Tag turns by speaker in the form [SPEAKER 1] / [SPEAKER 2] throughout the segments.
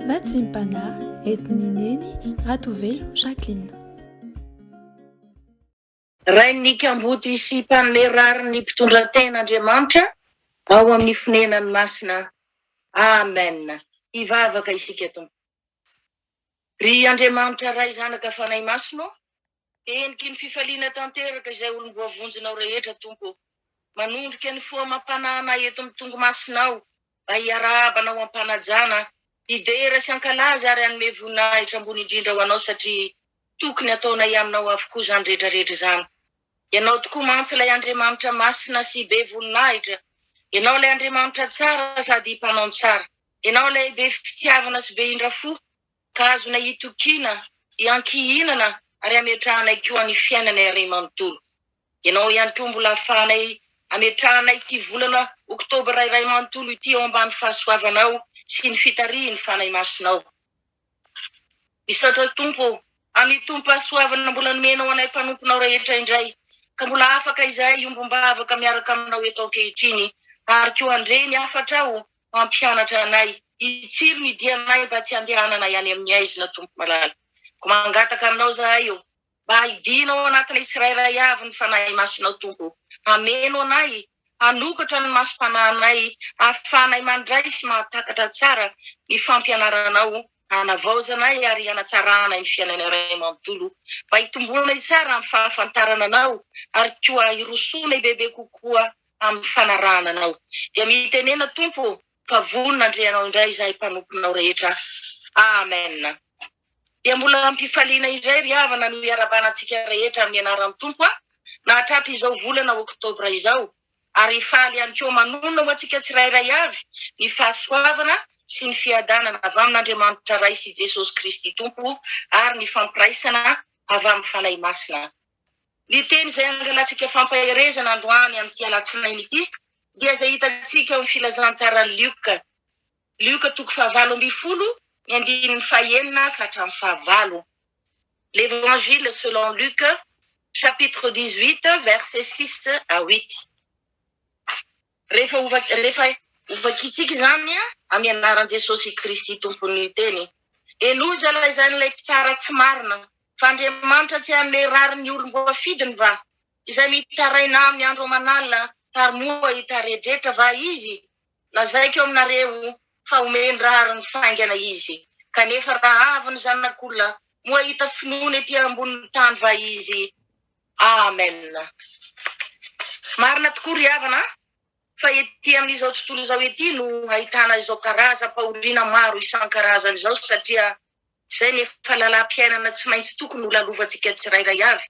[SPEAKER 1] Vatsim-panahy entin'i Neny Ratovelo Jacqueline.
[SPEAKER 2] Rain'ny kamboty sy mpanome rariny ny mpitondra tena Andriamanitra ao amin'ny fonenany masina. Amen. Hivavaka isika Tompo. Ry Andriamanitra Ray Zanaka Fanahy Masina ô, heniky ny fifaliana tanteraka izay olom-boavonjinao rehetra Tompo ô. Manondrika ny fo amam-panahinay eto amin'ny tongo-masinao mba hiarahaba anao am-panajana, hidera sy hankalaza ary hanome voninahitra ambony indrindra ho anao satria Tokony hataonay aminao avokoa izany rehetra rehetra izany. Ianao tokoa mantsy ilay Andriamanitra masina sy be voninahitra. Ianao ilay Andriamanitra tsara sady mpanao ny tsara. Ianao ilay be fitiavana sy be indra fo, ka azonay itokiana, iankihinana ary ametrahanay koa ny fiainanay iray manontolo. Ianao ihany koa mbola ahafahanay ametrahanay ity volana oktobra iray manontolo ity eo ambany fahasoavanao sy ny fitarihin'ny Fanahy Masinao. Misaotra Tompo ô, amin'ny tombom-pahasoavana mbola nomenao anay mpanomponao rehetra indray, ka mbola afaka izahay hiombom-bavaka miaraka aminao eto ankehitriny, ary koa handre ny hafatrao hampianatra anay, hitsiry ny dianay mba tsy handehananay any amin'ny haizina Tompo malala. Koa mangataka aminao izahay ô, Mba hidina ao anatinay tsirairay avy ny Fanahy Masinao Tompo ô. Hameno anay, hanokatra ny masom-panahinay ahafahanay mandray sy mahatakatra tsara ny fampianaranao, hanavaozanay ary hanatsaranay ny fiainanay iray manontolo mba hitomboanay tsara amin'ny fahafantarana Anao ary koa hirosoanay bebe kokoa amin'ny fanarahana Anao. Dia mitenena Tompo ô fa vonona handre Anao indray izahay mpanomponao rehetra. Amen. Dia mbola am-pifaliana indray ry havana no iarabana antsika rehetra amin'ny anaran'ny Tompo a! Nahatratra izao volana oktobra izao, ary faly ihany koa manonona ho antsika tsirairay avy ny fahasoavana sy ny fiadanana avy amin'Andriamanitra Ray sy Jesosy Kristy Tompo ary ny fampiraisana avy amin'ny Fanahy Masina. Ny teny izay angalantsika fampaherezana androany amin'ity alatsinainy ity dia izay hitantsika ao amin'ny filazantsaran'i Lioka. Lioka toko fahavalo ambin'ny folo, ny andininy fahenina ka hatramin'ny fahavalo. L'Évangile selon Luc, chapitre 18, versets 6 à 8. Rehefa rehefa hovakitsika izany amin'ny anaran'i Jesosy Kristy Tompon'ny teny. Henoy zalahy izany ilay mpitsara tsy marina, fa Andriamanitra tsy hanome rariny olom-boafidiny va? Izay mitaraina aminy andro aman'alina, ary moa hitaredretra va izy? Lazaiko aminareo fa homeny rariny faingana izy. Kanefa raha avy ny Zanak'olona, moa hahita finoana ety ambonin'ny tany va izy? Amen. Marina tokoa ry havana fa ety amin'izao tontolo izao ety no ahitana izao karazam-pahoriana maro isan-karazany izao satria izay ny efa lalam-piainana tsy maintsy tokony ho lalovantsika tsirairay avy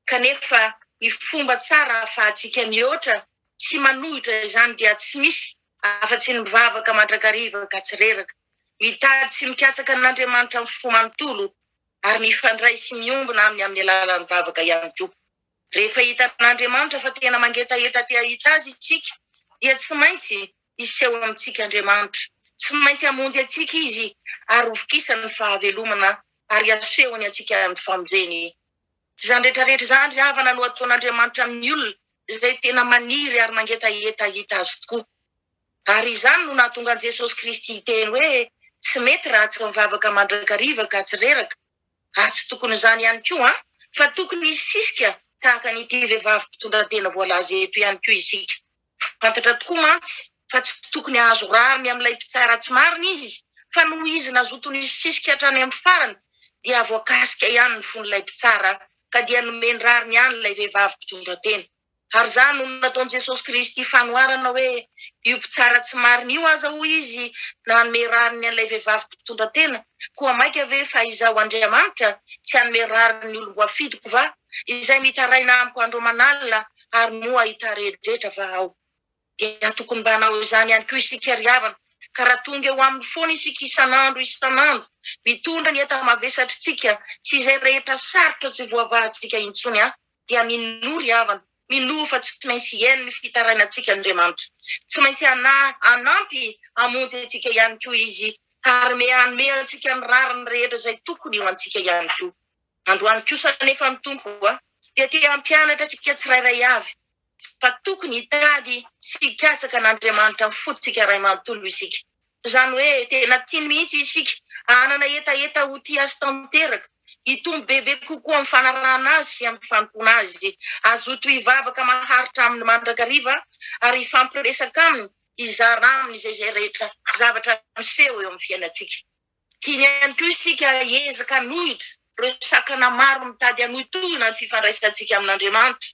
[SPEAKER 2] kanefa ny fomba tsara ahafahantsika mihoatra sy manohitra izany dia tsy misy afa-tsy ny mivavaka mandrakariva ka tsy reraka, mitady sy mikatsaka an'Andriamanitra amin'ny fo manontolo ary mifandray sy miombona aminy amin'ny alalan'ny vavaka ihany koa. Rehefa hitan'Andriamanitra fa tena mangetaheta te hahita Azy isika dia tsy maintsy hiseho amintsika Andriamanitra, tsy maintsy hamonjy antsika Izy ary hovokisany ny fahavelomana ary hasehony antsika ny famonjeny. Izany rehetra rehetra izany ry havana no ataon'Andriamanitra amin'ny olona izay tena maniry ary mangetaheta hahita Azy tokoa. Ary izany no nahatonga an'i Jesosy Kristy hiteny hoe tsy mety raha tsy mivavaka mandrakariva ka tsy reraka. Ary tsy tokony izany ihany koa an, fa tokony hisisika tahaka an'ity vehivavy mpitondratena voalaza eto ihany koa isika. Fantatra tokoa mantsy fa tsy tokony hahazo rariny amin'ilay mpitsara tsy marina izy, fa noho izy nazoto nisisika hatrany amin'ny farany dia voakasika ihany ny fon'ilay mpitsara ka dia nomeny rariny ihany ilay vehivavy mpitondratena. Ary izany no nataon'i Jesosy Kristy fanoharana hoe io mpitsara tsy marina io aza hoy izy nanome rariny an'ilay vehivavy mpitondra tena, koa mainka ve fa Izaho Andriamanitra tsy hanome rariny ny olom-boafidiko va, izay mitaraina amiko andro aman'alina ary moa hitaredretra va aho? Dia tokony mba hanao izany ihany koa isika ry havana, ka raha tonga eo aminy foana isika isan'andro isan'andro, mitondra ny enta-mavesatritsika sy izay rehetra sarotra tsy voavahantsika intsony an, dia minoa ry havana, minoa fa tsy maintsy hihaino ny fitarainantsika Andriamanitra. Tsy maintsy hanampy hamonjy antsika ihany koa Izy ary hanome antsika ny rariny rehetra izay tokony ho antsika ihany koa. Androany kosa anefa ny Tompo dia te hampianatra antsika tsirairay avy fa tokony hitady sy hikatsaka an'Andriamanitra amin'ny fontsika iray manontolo isika. Izany hoe tena tiany mihitsy isika. Hanana hetaheta ho tia Azy tanteraka, hitombo bebe kokoa amin'ny fanarahana Azy sy amin'ny fanompoana Azy. Hazoto hivavaka maharitra Aminy mandrakariva ary hifampiresaka Aminy, hizara Aminy izay izay rehetra zavatra miseho eo amin'ny fiainantsika. Tiany ihany koa isika hiezaka hanohitra ireo sakana maro mitady hanohitohina ny fifandraisantsika amin'Andriamanitra,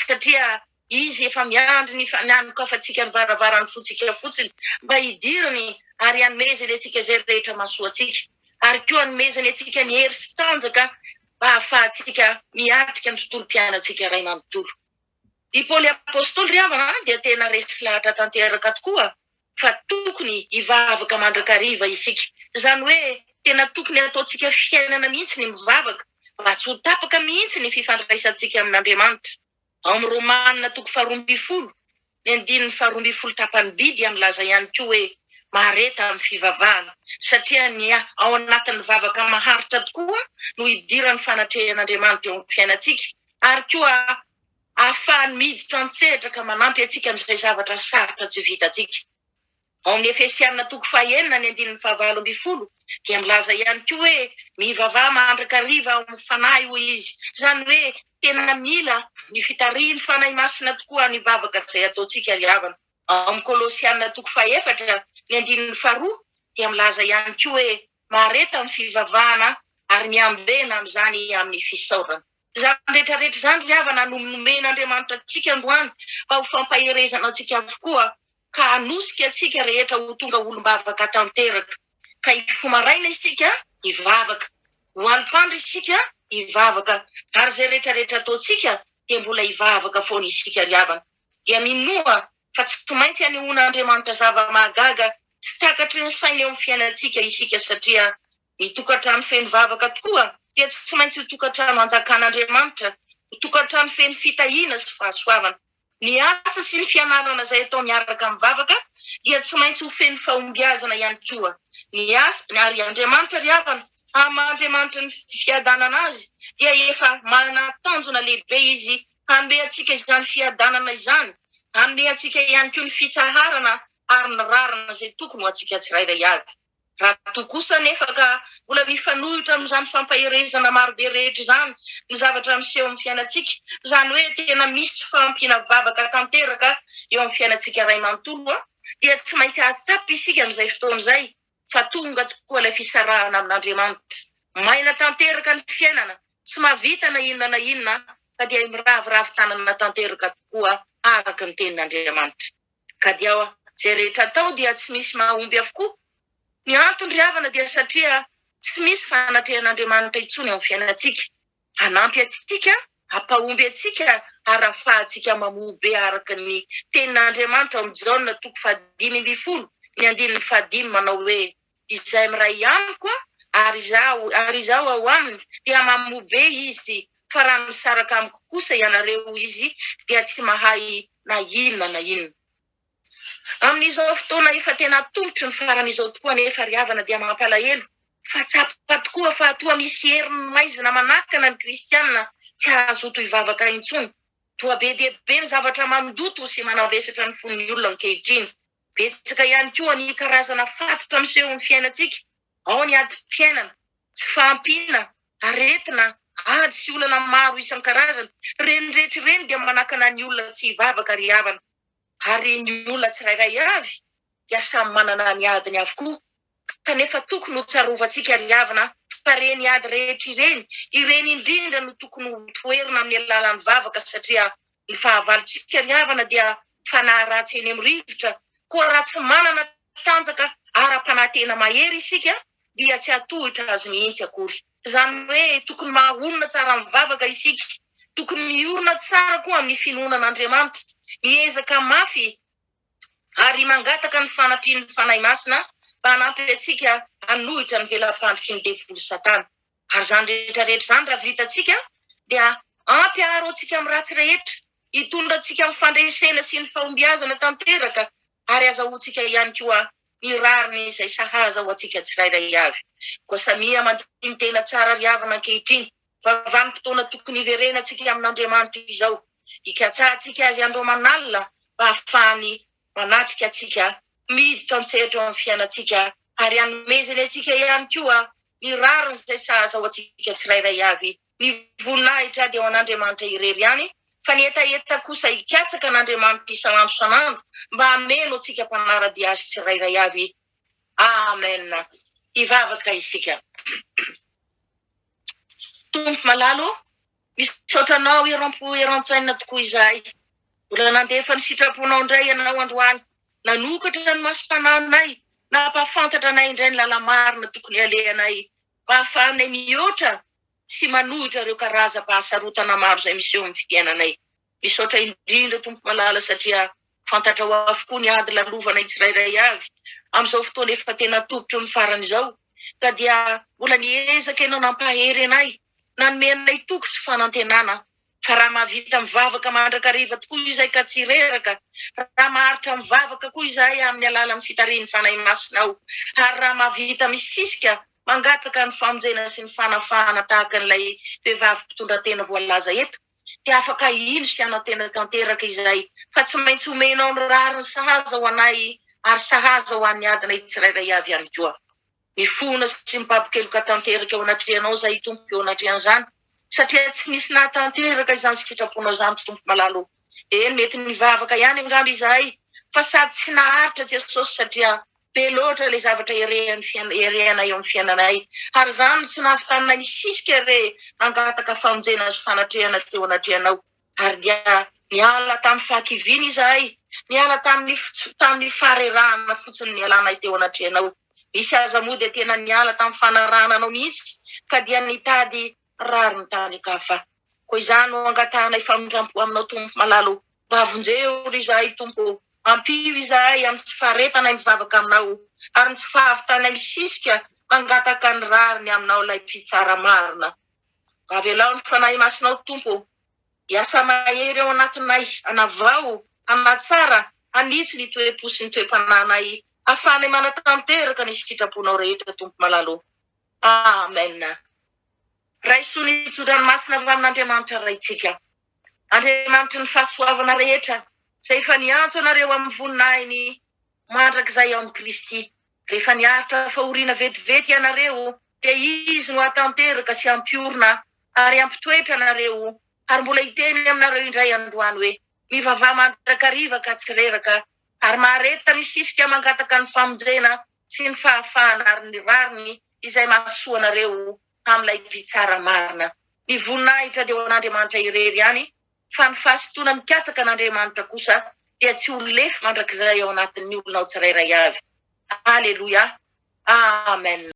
[SPEAKER 2] satria Izy efa miandry ny hanokafantsika ny varavaran'ny fontsika fotsiny mba hidirany ary hanomezany antsika izay rehetra mahasoa antsika, ary koa hanomezany antsika ny hery sy tanjaka mba hahafahantsika miatrika ny tontolom-piainantsika iray manontolo. I Paoly Apostoly ry havana dia tena resy lahatra tanteraka tokoa fa tokony hivavaka mandrakariva isika. Izany hoe tena tokony hataontsika fiainana mihitsy ny mivavaka mba tsy ho tapaka mihitsy ny fifandraisantsika amin'Andriamanitra. Ao amin'ny Romana toko faharoambinifolo, ny andininy faharoambinifolo tapany by dia milaza ihany koa hoe mahareta amin'ny fivavahana, satria ny ao anatin'ny vavaka maharitra tokoa no idiran'ny fanatrehan'Andriamanitra eo amin'ny fiainantsika ary koa ahafahany miditra an-tsehatra ka manampy antsika amin'izay zavatra sarotra tsy vitantsika. Ao amin'ny Efesiana toko fahenina ny andininy fahavalo ambinifolo dia milaza ihany koa hoe mivavaha mandrakariva ao amin'ny Fanahy hoy izy. Izany hoe tena mila ny fitarihin'ny Fanahy Masina tokoa ny vavaka izay ataontsika ry havana. Ao amin'ny Kolosiana toko fahefatra ny andininy faharoa dia milaza ihany koa hoe mahareta amin'ny fivavahana ary miambena amin'izany amin'ny fisaorana. Izany rehetra rehetra izany ry havana no nomen'Andriamanitra antsika androany mba ho fampaherezana antsika avokoa ka hanosika antsika rehetra ho tonga olom-bavaka tanteraka. Ka hifoha maraina isika hivavaka, ho alok'andro isika hivavaka, ary izay rehetra rehetra ataontsika dia mbola hivavaka foana isika ry havana. Dia minoa fa tsy maintsy hanehoan'Andriamanitra zava-mahagaga tsy takatry ny saina eo amin'ny fiainantsika isika satria ny tokantrano feno vavaka tokoa dia tsy maintsy ho tokantrano hanjakan'Andriamanitra, ho tokantrano feno fitahiana sy fahasoavana. Ny asa sy ny fianarana izay atao miaraka amin'ny vavaka dia tsy maintsy ho feno fahombiazana ihany koa. Ny asa, ary Andriamanitra ry havana, amin'ny maha Andriamanitry ny fiadanana Azy dia efa manana tanjona lehibe Izy hanome antsika izany fiadanana izany, hanome antsika ihany koa ny fitsaharana ary ny rariny izay tokony ho antsika tsirairay avy. Raha toa kosa anefa ka mbola mifanohitra amin'izany fampaherezana marobe rehetra izany ny zavatra miseho amin'ny fiainantsika, izany hoe tena misy tsy fahampiana vavaka tanteraka eo amin'ny fiainantsika iray manontolo, dia tsy maintsy hahatsapa isika amin'izay fotoana izay fa tonga tokoa ilay fisarahana amin'Andriamanitra. Maina tanteraka ny fiainana, tsy mahavita na inona na inona ka dia miraviravy tanana tanteraka tokoa araka ny tenin'Andriamanitra. Ka dia izay rehetra atao dia tsy misy mahomby avokoa. Ny antony ry havana dia satria tsy misy fanatrehan'Andriamanitra intsony ao amin'ny fiainantsika. Hanampy antsika, hampahomby antsika ary hahafahantsika mamoa be araka ny tenin'Andriamanitra ao amin'ny Jaona toko fahadimy ambinifolo ny andininy fahadimy manao hoe Izay miray amiko ary izaho ary izaho ao aminy dia mamoa be izy fa raha misaraka amiko kosa ianareo izy dia tsy mahay na inona na inona. Amin'izao fotoana efa tena atolotry ny farany izao tokoa anefa ry havana dia mampalahelo fa tsapa tokoa fa toa misy herin'ny maizina manakana ny kristiana tsy hahazoto hivavaka intsony. Toa be dia be ny zavatra mandoto sy manavesatra ny fon'ny olona ankehitriny. Betsaka ihany koa ny karazana fatotra miseho amin'ny fiainantsika, ao ny adim-piainana, tsy fahampiana, aretina, ady sy olana maro isan-karazany. Ireny rehetra ireny dia manakana ny olona tsy hivavaka ry havana. Ary ny olona tsirairay avy dia samy manana ny adiny avokoa. Kanefa tokony ho tsarovantsika ry havana fa ireny ady rehetra ireny, ireny indrindra no tokony ho toherina amin'ny alalan'ny vavaka satria ny fahavalontsika ry havana dia fanahy ratsy eny amin'ny rivotra, koa raha tsy manana tanjaka ara-panahy tena mahery isika dia tsy hatohitra azy mihitsy akory. Izany hoe tokony mahonona tsara mivavaka isika, tokony miorina tsara koa amin'ny finoana an'Andriamanitra, miezaka mafy ary mangataka ny fanampian'ny Fanahy Masina mba hanampy antsika hanohitra ny vela-pandriky ny devoly Satana. Ary izany rehetra rehetra izany raha vitantsika dia ampy haharo antsika amin'ny ratsy rehetra, hitondra antsika amin'ny fandresena sy ny fahombiazana tanteraka ary hazahoantsika ihany koa ny rariny izay sahaza ho antsika tsirairay avy. Koa samia mandini-tena tsara ry havana ankehitriny fa vanim-potoana tokony hiverenantsika amin'Andriamanitra izao, hikatsahantsika Azy andro aman'alina mba hahafahany manatrika antsika, miditra an-tsehatra eo amin'ny fiainantsika. Ary hanomezany antsika ihany koa ny rariny izay sahaza ho antsika tsirairay avy. Ny voninahitra dia ho an'Andriamanitra irery ihany, fa ny hetaheta kosa hikatsaka an'Andriamanitra isan'andro isan'andro mba hameno antsika mpanara-dia Azy tsirairay avy. Amen. Hivavaka isika. Tompo malala ô, misaotra Anao eram-po eran-tsaina tokoa izahay. Mbola nandefa ny sitraponao indray Ianao androany, nanokatra ny masom-panahinay, nampahafantatra anay indray ny lala-marina tokony halehanay, mba hahafahanay mihoatra sy manohitra ireo karazam-pahasarotana maro izay miseho amin'ny fiainanay. Misaotra indrindra Tompo malala satria fantatrao avokoa ny ady lalovanay tsirairay avy amin'izao fotoana efa tena topotry ny farany izao ka dia mbola niezaka ianao nampahery anay, nanome anay toky sy fanantenana fa raha mahavita mivavaka mandrakariva tokoa izahay ka tsy reraka, raha maharitra mivavaka koa izahay amin'ny alalan'ny fitarihin'ny Fanahy Masinao ary raha mahavita misisika mangataka ny famonjena sy ny fanafahana tahaka an'ilay vehivavy mpitondratena voalaza eto dia afaka hino sy hanantena tanteraka izahay fa tsy maintsy omenao ny rariny sahaza ho anay ary sahaza ho an'ny adinay tsirairay avy ihany koa. Mifona sy mibabokeloka tanteraka eo anatrehanao izahay Tompo eo anatrehan'izany satria tsy nisy nahatanteraka izany sitraponao izany Tompo malala o. Eny mety nivavaka ihany angamba izahay fa sady tsy naharitra Jesosy satria Be loatra ilay zavatra erehanay eo amin'ny fiainanay, ary izany no tsy nahavitanay nisisika re nangataka famonjena sy fanatrehana teo anatrehanao. Ary dia niala tamin'ny fahakiviana izahay, niala tamin'ny tamin'ny faharerahana fotsiny nialanay teo anatrehanao. Misy aza moa dia tena niala tamin'ny fanarahana anao mihitsy ka dia nitady rariny tany an-kafa. Koa izany no angatahanay famindrampo aminao Tompo malala o! Mba vonjeo ry izahay Tompo o! Ampio izahay amin'ny tsy faharetanay mivavaka aminao ary ny tsy fahavitanay misisika mangataka ny rariny aminao ilay Mpitsara marina. Mba avelao ny Fanahy Masinao Tompo o! Hiasa mahery ao anatinay, hanavao, hanatsara, hanitsy ny toe-po sy ny toe-panahinay hahafahanay manatanteraka ny sitraponao rehetra Tompo malala o! Amen. Raiso ny tso-dranomasina avy amin'Andriamanitra Raintsika, Andriamanitry ny fahasoavana rehetra, izay efa niantso anareo amin'ny voninahiny mandrakizay ao amin'i Kristy. Rehefa niaritra fahoriana vetivety ianareo, dia Izy no hahatanteraka sy hampiorina ary hampitoetra anareo, ary mbola hiteny aminareo indray androany hoe, Mivavaha mandrakariva ka tsy reraka, ary mahareta misisika mangataka ny famonjena sy ny fahafahana ary ny rariny izay mahasoa anareo amin'ilay Mpitsara marina. Ny voninahitra dia ho an'Andriamanitra irery ihany, fa ny fahasotoana mikatsaka an'Andriamanitra kosa dia tsy ho lefy mandrakizay ao anatin'ny olona ao tsirairay avy. Aleloia! Amen!